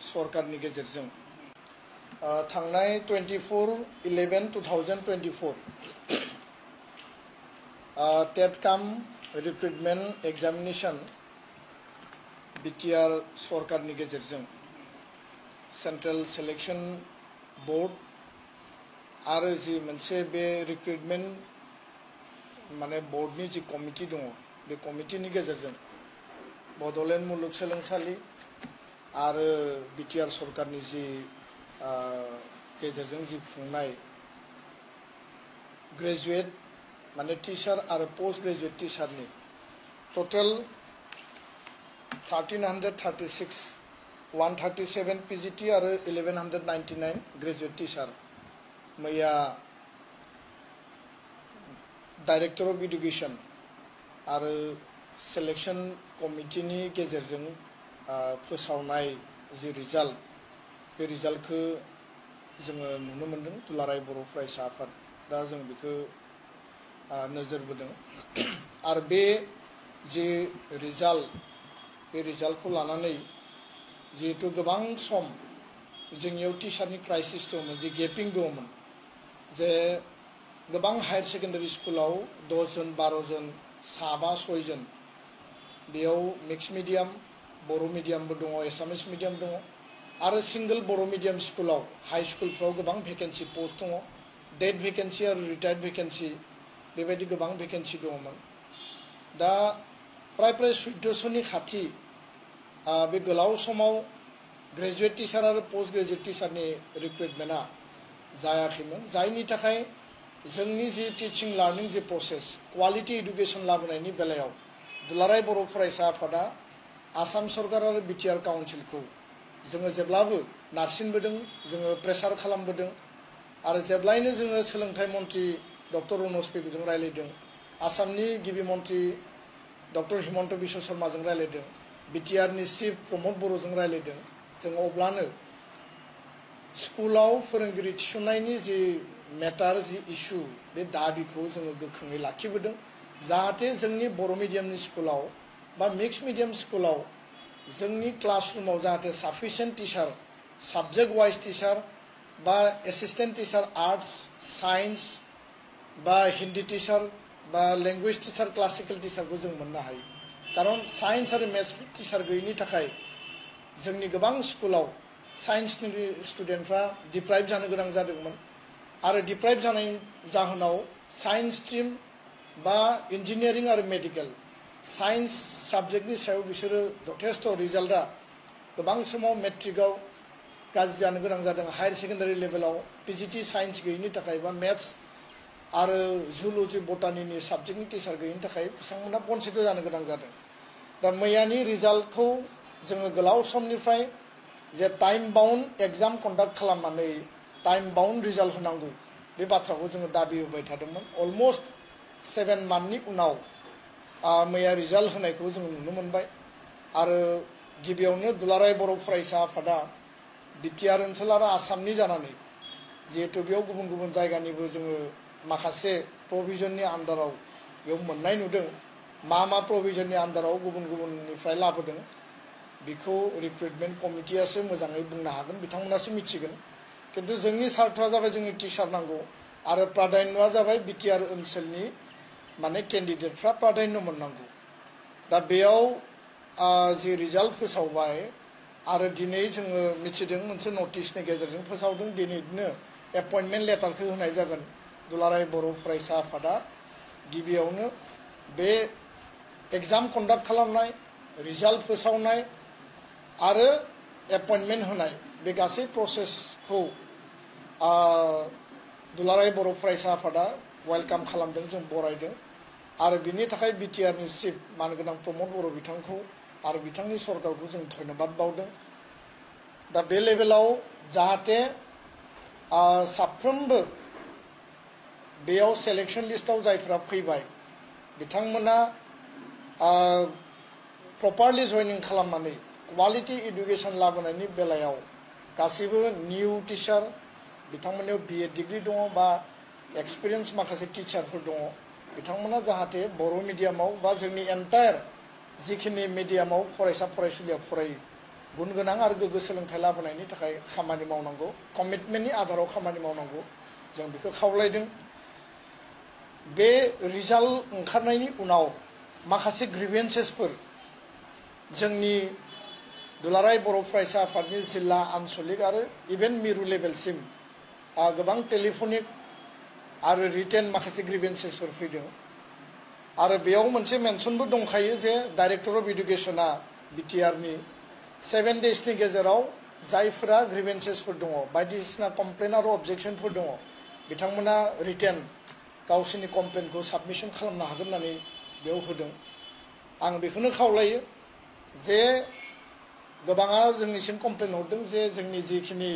सरकारनि गेजेरजों थांनाय 24/11/2024 टेटकाम रिक्रुटमेंट एग्जामिनेशन बिटिआर सरकारनि गेजेरजों सेंट्रल सिलेक्शन बोर्ड आरो जि मोनसे बे रिक्रुटमेंट माने बोर्डनि जि कमिटि दङ बे कमिटिनि गेजेरजों बड'लेण्ड मुलुगसोलोंसालि आरो बिटिआर सरकारनि जि गेजेरजों जि खुंनाय ग्रेजुएट माने टीचार आरो पोस्ट ग्रेजुएट टीचारनि टोटल 1336 137 पीजीटी आरो 1199 ग्रेजुएट टीचार मैया डायरेक्टर ऑफ एडुकेशन आरो सिलेक्शन कमिटिनि गेजेरजों फोसावनाय जि रिजाल्ट बे रिजाल्टखौ जोङो नुनो मोनदों दुलाराय बर' फरायसा आफाद दा जों बेखौ नोजोर बोदों आरो बे जि रिजाल्ट बे रिजाल्टखौ लानानै जिहेतु गोबां सम जोंनियाव टीचारनि क्राइसिस दंमोन जि गेपिं दंमोन जे गोबां हायर सेकेन्डारि स्कुलाव 10 जन 12 जन 7-6 जन बेयाव मिक्स मिडियाम बर' मिडियामबो दङ एसामिस मिडियाम दङ आरो सिंगल बर' मिडियाम स्कुलाव हाई स्कुलफ्राव गोबां भेकेन्सि पोस्ट दङ डेट भेकेन्सि आरो रिटायार्ड भेकेन्सि बेबायदि गोबां भेकेन्सि दङमोन दा प्राय 1400नि खाथि बे गोलाव समाव ग्रेजुएट टीचार आरो पोस्ट ग्रेजुएट टीचारनि रिक्रुटमेन्टआ जायाखैमोन जायनि थाखाय जोंनि जि टीचिं लार्निं जि प्रसेस क्वालिटी एडुकेशन लाबोनायनि बेलायाव दुलाराय बर' फरायसा आफादा आसाम सरकार आरो बिटिआर काउन्सिलखौ जोङो जेब्लाबो नारसिनबोदों जोङो प्रेसार खालामबोदों आरो जेब्लायनो जोङो सोलोंथाइ मन्त्रि डक्टर रनज पेगुजों रायलायदों आसामनि गिबि मन्त्रि डक्टर हिमन्त बिश्व शर्माजों रायलायदों बिटिआरनि चिफ प्रमद बर'जों रायलायदों जों अब्लानो स्कुलाव फोरोंगिरि थिसननायनि जि मेटार जि इश्यू बे दाबिखौ जोङो गोख्रोङै लाखिबोदों जाहाथे जोंनि बर' मिडियामनि स्कुलाव बा मिक्स मिडियाम स्कुलाव जोंनि क्लासरूमाव जाहाथे sufficient teacher subject wise teacher बा एसिस्टेंट टीचार आर्ट्स साइंस बा हिंदी टीचार बा लैंग्वेज टीचार क्लासिकल टीचारखौ जों मोननो हायो कारण साइंस आरो मैथ्स टीचार गैयिनि थाखाय जोंनि गोबां स्कुलाव साइंसनि स्टुडेन्टफ्रा डिप्राइभ जानो गोनां जादोंमोन आरो डिप्राइभ जानाय जाहोनाव साइंस स्ट्रीम बा इंजिनियरिंग आरो मेडिकल साइंस सब्जेक्टनि सायाव बिसोरो जथेस्थ रिजाल्टआ गोबां समाव मेट्रिकआव गाज्रि जानो गोनां जादों हायर सेकेन्डारि लेभेलाव पीजीटी साइंस गैयिनि थाखाय बा मैथ्स आरो जुल'जि बटानिनि सब्जेक्टनि टीचार गैयिनि थाखाय बिथांमोना बन्सित जानो गोनां जादों दा मैयानि रिजाल्टखौ जोङो गोलाव समनिफ्राय जे टाइम बाउन्ड एग्जाम कन्डाक्ट खालामनानै टाइम बाउन्ड रिजाल्ट होनांगौ बे बाथ्राखौ जोङो दाबि होबाय थादोंमोन अलमोस्ट 7 मान्थनि उनाव मैया रिजाल्ट होनायखौ जों नुनो मोनबाय आरो गिबियावनो दुलाराय बर' फरायसा आफादा बिटिआर ओनसोल आरो आसामनि जानानै जिहेतु बेयाव गुबुन गुबुन जायगानिबो जोङो माखासे प्रभिजननि आन्दाराव बेयाव मोननाय नुदों मा प्रभिजननि आन्दाराव गुबुन गुबुननिफ्राय लाबोदों बेखौ रिक्रुटमेन्ट कमिटियासो मोजाङै बुंनो हागोन बिथांमोनासो मिथिगोन किन्तु जोंनि सार्थआ जाबाय जोंनि टीचार नांगौ आरो प्राधान्यआ जाबाय बिटिआर ओनसोलनि माने केन्डिडेटफ्रा प्राधान्य मोननांगौ दा बेयाव जि रिजाल्ट फोसावबाय आरो दिनै जोङो मिथिदों मोनसे नटिसनि गेजेरजों फोसावदों दिनैनो एपइन्टमेन्ट लेटारखौ होनाय जागोन दुलाराय बर' फरायसा आफादा गिबियावनो बे एग्जाम कन्डाक्ट खालामनाय रिजाल्ट फोसावनाय आरो एपइन्टमेन्ट होनाय बे गासै प्रसेसखौ दुलाराय बर' फरायसा आफादा वेलकाम खालामदों जों बरायदों आरो बिनि थाखाय बिटिआरनि चिफ मानगोनां प्रमद बर' बिथांखौ आरो बिथांनि सरकारखौ जों धन्यबाद बावदों दा बे लेभेलाव जाहाथे साफ्रोमबो बेयाव सेलेक्शन लिस्टआव जायफ्रा फैबाय बिथांमोना प्रपारलि जयनिं खालामनानै क्वालिटी एडुकेशन लाबोनायनि बेलायाव गासैबो निउ टीचार बिथांमोननियाव BA डिग्री दङ बा एक्सपिरियेन्स माखासे टीचारफोर दङ बिथांमोना जाहाथे बर' मिडियामाव बा जोंनि एन्टायार जिखिनि मिडियामाव फरायसा फरायसुलिया फरायो गुन गोनां आरो गोग्गो सोलोंथाइ लाबोनायनि थाखाय खामानि मावनांगौ कमिटमेन्टनि आधाराव खामानि मावनांगौ जों बेखौ खावलायदों बे रिजाल्ट ओंखारनायनि उनाव माखासे ग्रिभेन्सेसफोर जोंनि दुलाराय बर' फरायसा आफादनि जिल्ला आनसलिक आरो इभेन मिरु लेभेलसिम गोबां टेलिफनिक आरो रिटेन माखासे ग्रिभेन्सेसफोर फैदों आरो बेयाव मोनसे मेनसनबो दंखायो जे डाइरेक्टर अफ इडुकेसना बिटिआरनि 7 डेजनि गेजेराव जायफोरा ग्रिभेन्सेसफोर दङ बायदिसिना कमप्लेन आरो अबजेक्सनफोर दङ बिथांमोना रिटेन गावसोरनि कमप्लेनखौ साबमिसन खालामनो हागोन होननानै बेयाव होदों आं बेखौनो खावलायो जे गोबाङा जोंनिसिम कमप्लेन हरदों जे जोंनि जिखिनि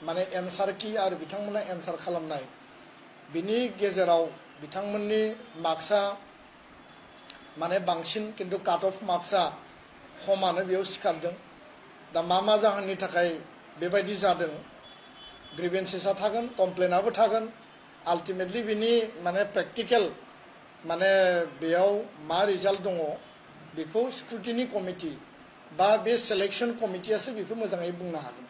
माने एन्सार कि आरो बिथांमोना एन्सार खालामनाय बिनि गेजेराव बिथांमोननि मार्क्सआ माने बांसिन किन्तु काट अफ मार्क्सआ खमानो बेयाव सिखारदों दा मा जाहोननि थाखाय बेबायदि जादों ग्रिभेन्सेसआ थागोन कमप्लेनाबो थागोन आल्टिमेटलि बिनि माने प्रेक्टिकेल माने बेयाव मा रिजाल्ट दङ बेखौ स्क्रुटिनि कमिटि बा बे सिलेक्शन कमिटियासो बेखौ मोजाङै बुंनो हागोन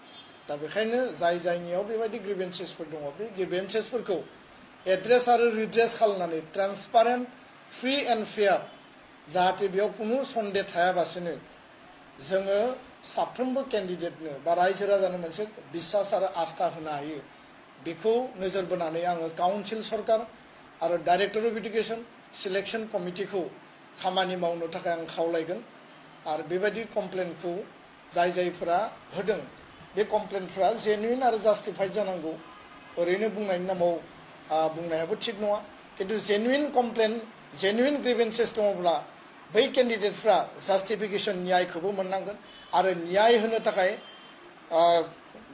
दा बेखायनो जायनियाव बेबायदि ग्रिभेन्सेसफोर दङ बे ग्रिभेन्सेसफोरखौ एड्रेस आरो रिड्रेस खालामनानै ट्रान्सपारेन्ट फ्रि एन्ड फेयार जाहाथे बेयाव कुनु सन्देह थायाबासिनो जोङो साफ्रोमबो केन्डिडेटनो बा रायजो राजानो मोनसे बिश्वास आरो आस्था होनो हायो बेखौ नोजोर बोनानै आङो काउन्सिल सरकार आरो डाइरेक्टर अफ इडुकेसन सिलेक्शन कमिटिखौ खामानि मावनो थाखाय आं खावलायगोन आरो बेबायदि कमप्लेनखौ जायफोरा होदों बे कमप्लेनफ्रा जेनुइन आरो जास्टिफाइड जानांगौ ओरैनो बुंनायनि नामाव बुंनायाबो थिग नङा किन्तु जेनुइन कमप्लेन जेनुइन ग्रिभेन्सेस दङब्ला बै केन्डिडेटफ्रा जास्टिफिकेसन न्यायखौबो मोननांगोन आरो न्याय होनो थाखाय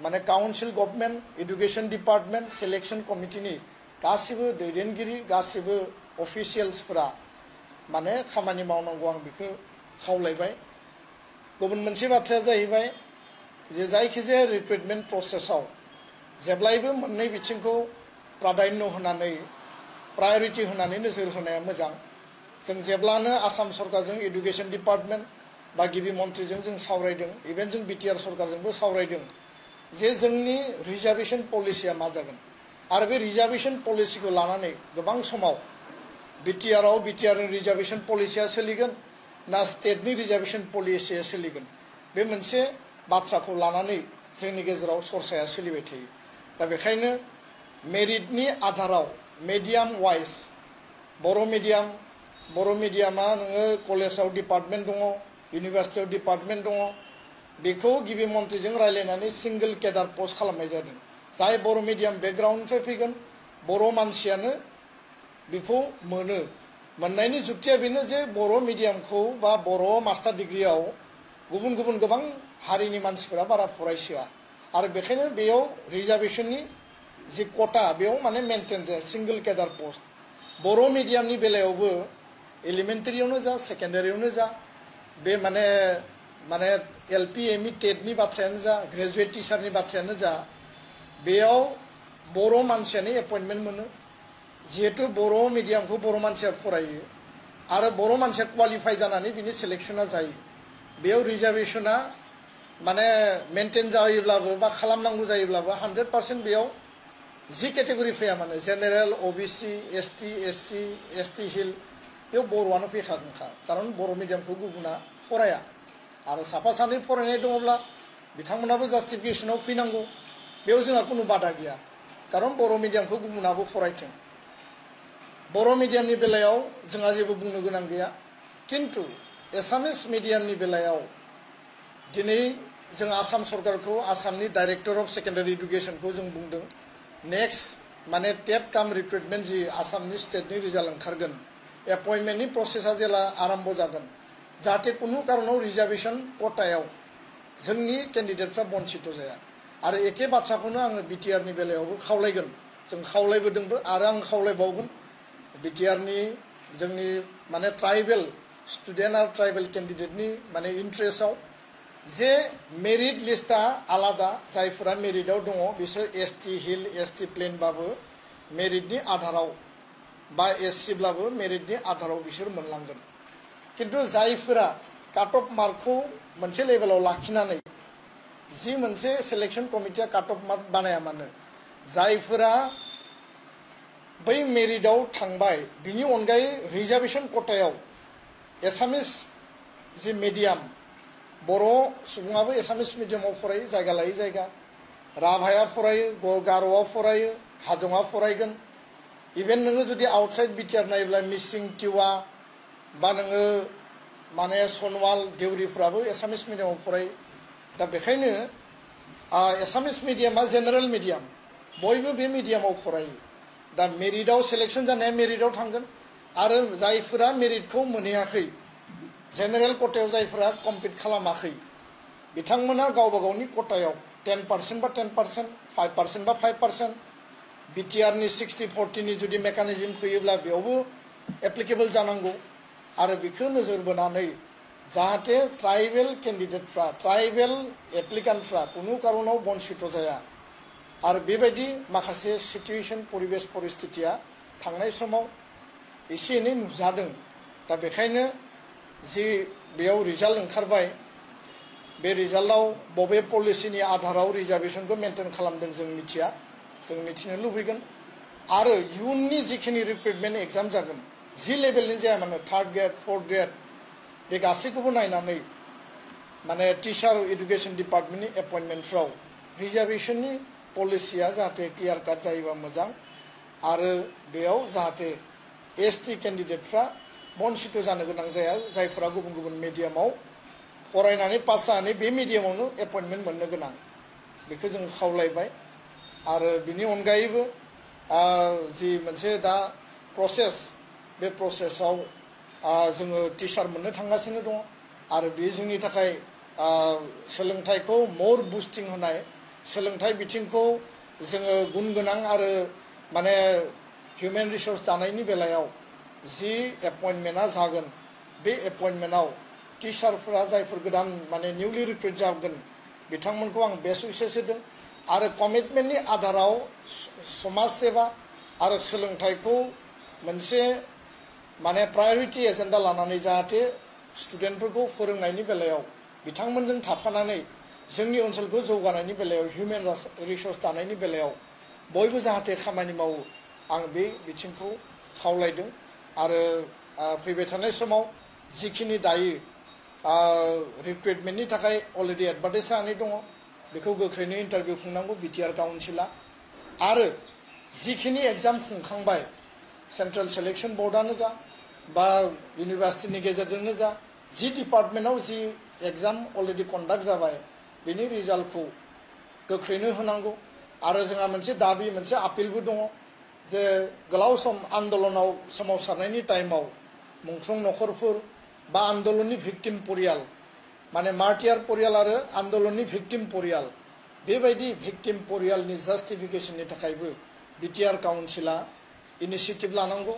माने council government education department selection कमिटिनि गासिबो दैदेनगिरि गासिबो अफिसियेल्सफोरा माने खामानि मावनांगौ आं बेखौ खावलायबाय गुबुन मोनसे बाथ्राया जाहैबाय जे जायखिजाया रिक्रुटमेन्ट प्रसेसआव जेब्लायबो मोननै बिथिंखौ प्राधान्य होनानै प्रायरिटि होनानै नोजोर होनाया मोजां जों जेब्लानो आसाम सरकारजों एडुकेसन डिपार्टमेन्ट बा गिबि मन्थ्रिजों जों सावरायदों इभेन जों बिटिआर सरकारजोंबो सावरायदों जे जोंनि रिजार्भेसन पलिसिया मा जागोन आरो बे रिजार्भेसन पलिसिखौ लानानै गोबां समाव बिटिआरआव बिटिआरनि रिजार्भेसन पलिसिया सोलिगोन ना स्टेटनि रिजार्भेसन पलिसिया सोलिगोन बे मोनसे बाथ्राखौ लानानै जोंनि गेजेराव सरसाया सोलिबाय थायो दा बेखायनो मेरिटनि आधाराव मिडियाम वाइज बर' मिडियामा नोङो कलेजाव डिपार्टमेन्ट दङ इउनिभार्सिटियाव डिपार्टमेन्ट दङ बेखौ गिबि मन्थ्रिजों रायलायनानै सिंगल केडार पस्ट खालामनाय जादों जाय बर' मिडियाम बेकग्राउन्डनिफ्राय फैगोन बर' मानसियानो बेखौ मोननायनि जुक्तिया बेनो जे बर' मिडियामखौ बा बर' मास्टार डिग्रियाव गुबुन गोबां हारिनि मानसिफोरा बारा फरायसोआ आरो बेखायनो बेयाव रिजार्भेसननि जि कटा बेयाव माने मेनटेन जाया सिंगल केडार पस्ट बर' मिडियामनि बेलायावबो एलिमेन्टारियावनो जा सेकेन्डारियावनो जा बे माने एलपि एमइ टेटनि बाथ्रायानो जा ग्रेजुवेट टिचारनि बाथ्रायानो जा बेयाव बर' मानसियानो एपइन्टमेन्ट मोनो जिहेतु बर' मिडियामखौ बर' मानसिया फरायो आरो बर' मानसिया क्वालिफाइ जानानै बिनि सिलेक्शना जायो बेयाव रिजार्भेसना माने मेनटेन जायोब्लाबो बा खालामनांगौ जायोब्लाबो 100% बेयाव जि केटेगरि फैया माने general OBC ST SC ST hill बेयाव बर'आनो फैखागोनखा कारन बर' मिडियामखौ गुबुना फराया आरो साफा सानै फरायनाय दङब्ला बिथांमोनाबो जास्टिफिकेसनाव फैनांगौ बेयाव जोंहा कुनु बादा गैया कारन बर' मिडियामखौ गुबुनाबो फरायथों बर' मिडियामनि बेलायाव जोंहा जेबो बुंनो गोनां गैया किन्तु एसामिस मिडियामनि बेलायाव दिनै जों आसाम सरकारखौ आसामनि डाइरेक्टर अफ सेकेन्डारि इडुकेसनखौ जों बुंदों नेक्स्ट माने टेट काम रिक्रुटमेन्ट जि आसामनि स्टेटनि रिजाल्ट ओंखारगोन एपइन्टमेन्टनि प्रसेसा जेला आरम्भ जागोन जाहाथे कुनु कारनाव रिजार्भेसन कटायाव जोंनि केन्डिडेटफ्रा बन्चित जाया आरो एखे बाथ्राखौनो आङो बिटिआरनि बेलायावबो खावलायगोन जों खावलायबोदोंबो आरो आं खावलायबावगोन बिटिआरनि जोंनि माने ट्राइबेल स्टुडेन्ट आरो ट्राइबेल केन्डिडेटनि माने इन्ट्रेस्टआव जे मेरिट लिस्टआ आलादा जायफोरा मेरिटआव दङ बिसोर एसटि हिल एसटि प्लेनबाबो मेरिटनि आधाराव बा एससिब्लाबो मेरिटनि आधाराव बिसोर मोनलांगोन किन्तु जायफोरा काट अफ मार्कखौ मोनसे लेभेलाव लाखिनानै जि मोनसे सिलेक्शन कमिटिया काट अफ मार्क बानाया मानो जायफोरा बै मेरिटआव थांबाय बिनि अनगायै रिजार्वेशन कोटायाव एसामिस जि मिडियाम बर' सुबुङाबो एसामिस मिडियामाव फरायो जायगा लायै जायगा राभाया फरायो गार'आ फरायो हाजंआ फरायगोन इभेन नोङो जुदि आउटसाइड बिटिआर नायोब्ला मिसिं टिवा बा नोङो माने सनवाल देउरिफ्राबो एसामिस मिडियामाव फरायो दा बेखायनो एसामिस मिडियामा जेनेरेल मिडियाम बयबो बे मिडियामाव फरायो दा मेरिटआव सिलेक्शन जानाया मेरिटआव थांगोन आरो जायफोरा मेरिटखौ मोनहैयाखै जेनेरेल कोटायाव जायफोरा कम्पिट खालामाखै बिथांमोना गावबा गावनि कोटायाव 10% बा 10%, 5% बा 5%, बिटिआरनि 60-40 नि जुदि मेकानिजम फैयोब्ला बेयावबो एप्लिकेबल जानांगौ आरो बेखौ नोजोर बोनानै जाहाथे ट्राइबेल केन्डिडेटफ्रा ट्राइबेल एप्लिकेन्टफ्रा कुनु कारनाव बन्सित जाया आरो बेबायदि माखासे सिचुएशन परिबेश परिस्थितिया थांनाय समाव एसे एनै नुजादों दा बेखायनो जि बेयाव रिजाल्ट ओंखारबाय बे रिजाल्टआव बबे पलिसिनि आधाराव रिजार्वेशनखौ मेनटेन खालामदों जों मिथिया जों मिथिनो लुबैगोन आरो इयुननि जिखिनि रिक्रुटमेन्ट एग्जाम जागोन जि लेभेलनि जाया मानो 3rd ग्रेड 4th ग्रेड बे गासैखौबो नायनानै माने टिचार एडुकेशन डिपार्टमेन्टनि एपइन्टमेन्टफ्राव रिजार्वेशननि पलिसिया जाहाथे क्लियार काट जायोबा मोजां आरो बेयाव जाहाथे एसटी केन्डिडेटफ्रा बन्सित जानो गोनां जाया जायफोरा गुबुन गुबुन मिडियामाव फरायनानै पास जानानै बे मिडियामावनो एपइन्टमेन्ट मोननो गोनां बेखौ जों खावलायबाय आरो बिनि अनगायैबो जि मोनसे दा प्रसेस बे प्रसेसआव जोङो टिचार मोननो थांगासिनो दङ आरो बेयो जोंनि थाखाय सोलोंथाइखौ मोर बुस्टिं होनाय सोलोंथाइ बिथिंखौ जोङो गुन गोनां आरो माने हिउमेन रिसोर्स दानायनि बेलायाव जि एपइन्टमेन्टआ जागोन बे एपइन्टमेन्टआव टिचारफोरा जायफोर गोदान माने निउलि रिक्रुट जागोन बिथांमोनखौ आं बेस्ट उइसेस होदों आरो कमिटमेन्टनि आधाराव समाज सेवा आरो सोलोंथाइखौ मोनसे माने प्रायरिटि एजेन्डा लानानै जाहाथे स्टुडेन्टफोरखौ फोरोंनायनि बेलायाव बिथांमोनजों थाफानानै जोंनि ओनसोलखौ जौगानायनि बेलायाव हिउमेन रिसोर्स दानायनि बेलायाव बयबो जाहाथे खामानि मावो आं बे बिथिंखौ खावलायदों आरो फैबाय थानाय समाव जिखिनि दायो रिक्रुटमेन्टनि थाखाय अलरेडि एडभार्टाइज जानानै दङ बेखौ गोख्रैनो इन्टारभिउ खुंनांगौ बिटिआर काउन्सिला आरो जिखिनि एग्जाम खुंखांबाय सेन्ट्रेल सिलेक्शन बर्डआनो जा बा इउनिभार्सिटिनि गेजेरजोंनो जा जि डिपार्टमेन्टआव जि एग्जाम अलरेडि कन्डाक्ट जाबाय बेनि रिजाल्टखौ गोख्रैनो होनांगौ आरो जोंहा मोनसे दाबि मोनसे आपिलबो दङ जे गोलाव सम आन्दलनाव सोमावसारनायनि टाइमाव मुंख्लं नखरफोर बा आन्दलननि भिक्टिम परियाल माने मार्टियार परियाल आरो आन्दलननि भिक्टिम परियाल बेबायदि भिक्टिम परियालनि जास्टिफिकेशननि थाखायबो बिटिआर काउन्सिला इनिशिएटिभ लानांगौ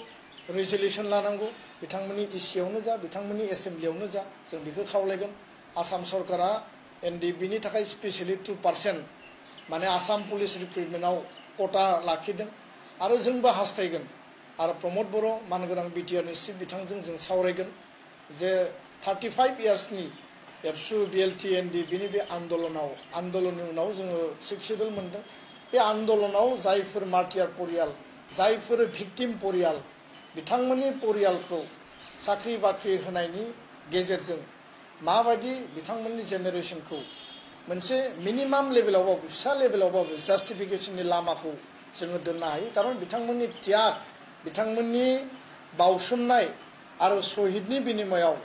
रेजोलिउसन लानांगौ बिथांमोननि इसियावनो जा बिथांमोननि एसेम्ब्लियावनो जा जों बेखौ खावलायगोन आसाम सरकारा एनडिबिनि थाखाय स्पेसियलि 2% माने आसाम पुलिस रिक्रुटमेन्टआव कोटा लाखिदों आरो जोंबो हास्थायगोन आरो प्रमद बर' मानगोनां बिटिआरनि चिफ बिथांजों जों सावरायगोन जे 35 इयार्सनि एबसु बिएलटि एनडिबिनि बे आन्दलननि उनाव जोङो 6 सिडुल मोनदों बे आन्दलनाव जायफोर मार्टियार परियाल जायफोर भिक्टिम परियाल बिथांमोननि परियालखौ साख्रि बाख्रि होनायनि गेजेरजों माबायदि बिथांमोननि जेनेरेशनखौ मोनसे मिनिमाम लेभेलावबाबो फिसा लेभेलावबाबो जास्टिफिकेशननि लामाखौ जोङो दोननो हायो खारन बिथांमोननि त्याग बिथांमोननि बावसोमनाय आरो शहीदनि बिनिमयाव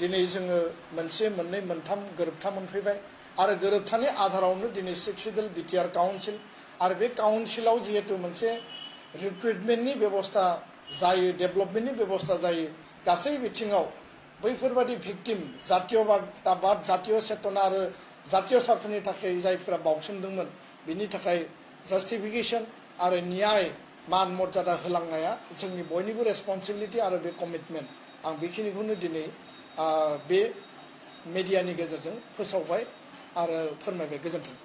दिनै जोङो मोनसे मोननै मोनथाम गोरोबथा मोनफैबाय आरो गोरोबथानि आधारावनो दिनै 6 सिडुल बिटिआर काउन्सिल आरो बे काउन्सिलाव जिहेतु मोनसे रिक्रुटमेन्टनि बेबस्था जायो डेभेलपमेन्टनि बेबस्था जायो गासै बिथिङाव बैफोरबादि भिक्टिम जातीयबाद जातीय चेतना आरो जातीय स्वार्थनि थाखाय जायफोरा बावसोमदोंमोन बिनि थाखाय जास्टिफिकेशन आरो न्याय मान मर्यादा होलांनाया जोंनि बयनिबो रेसपन्सिबिलिटि आरो बे कमिटमेन्ट आं बेखिनिखौनो दिनै बे मिडियानि गेजेरजों फोसावबाय आरो फोरमायबाय गोजोन्थों